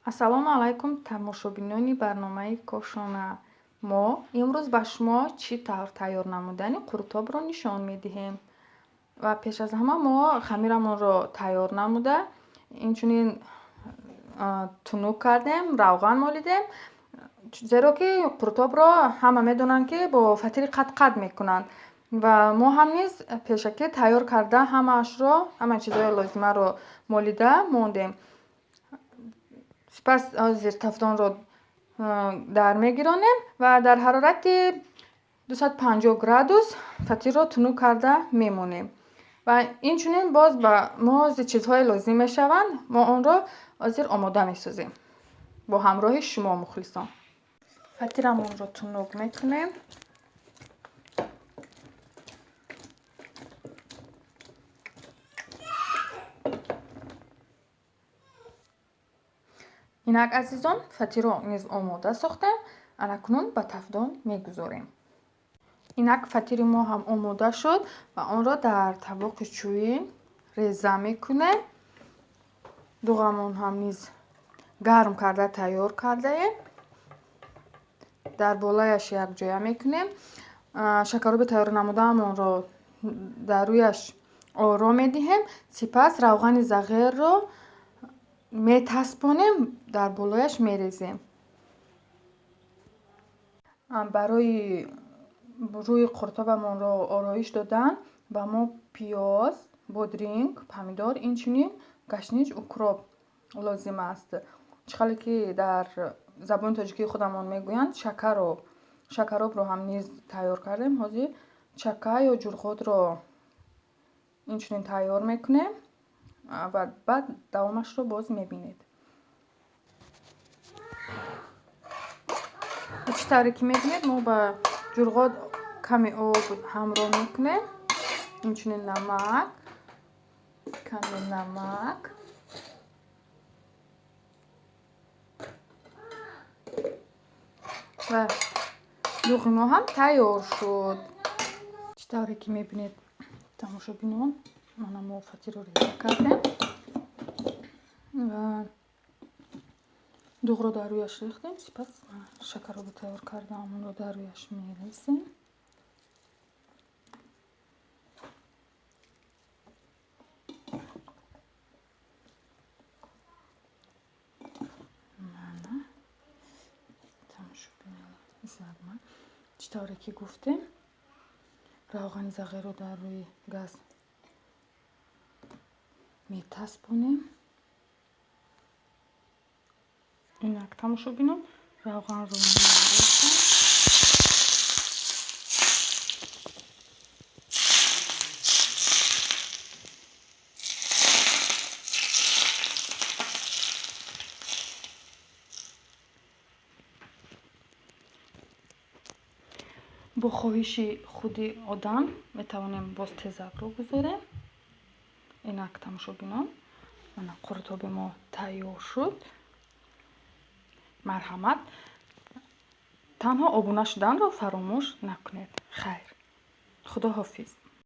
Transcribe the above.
Ассалому алайкум, тамошобинони барномаи Кошона. Мо имрӯз ба шумо чӣ тавр тайёр намудани қурутобро нишон медиҳем. Ва пеш аз ҳама мо хамирамонро тайёр намуда, инчунин тунук кардем, равған молидем, зеро ки қурутобро ҳама медонанд, ки бо фатири қад-қад мекунанд. Ва мо ҳам низ пешакӣ тайёр карда ҳамаашро, ҳамаи чизҳои лозимаро молида мондем. Сипас ҳозир тафдонро дар мегиронем ва дар ҳарорати 250 градус фатирро тунук карда мемонем. Ва инчунин боз ба мо чизҳое лозим мешаванд, мо онро ҳозир омода месозем бо ҳамроҳи шумо, мухлисон. Фатирамонро тунук мекунем. Инак, азизон, фатирро низ омода сохтем. Анакнун ба тафдон мегузорем. Инак, фатири мо ҳам омода шуд ва онро дар табоқи чӯбин реза мекунем. Дуғамон ҳам низ гарм карда тайёр кардаем. Дар болояш якҷоя мекунем. Шакароби тайёр намудаамонро дар рӯяш оро медиҳем. Сипас равғани зағирро метаспонем, дар болояш мерезем. Барои рӯи қуртобамонро ороиш додан ба мо пиёз, бодринг, помидор, инчунин гашнич, укроп лозим аст. Чӣ хеле ки дар забони тоҷикии худамон мегӯянд, шакароб. Шакаробро ҳам низ тайёр кардем. Ҳозир чака ё ҷурғотро инчунин тайёр мекунем ва баъд давомашро боз мебинед. Чӣ тавре ки мебинед, мо ба ҷурғот каме об ҳамроҳ мекунем, инчунин намак, каме намак. Ва дуғи мо ҳам тайёр шуд. Чӣ тавре ки мебинед, тамошобинон, мана мо фатирро реза кардем ва дуғро дар рӯяш рехтем. Сипас шакаробро тайёр кардаамонро дар рӯяш мерезем. Мана, тамошобинони зарма, чӣ тавре ки гуфтем, равғани зағирро дар рӯи газ метаспонем. Инак, тамошобинон, равғанро мерезем. Бо хоҳиши худи одам метавонем боз тезакро гузорем. Инак, тамошобинон, мана қурутоби мо тайёр шуд. Марҳамат, танҳо обуна шуданро фаромӯш накунед. Хайр, худо ҳофиз.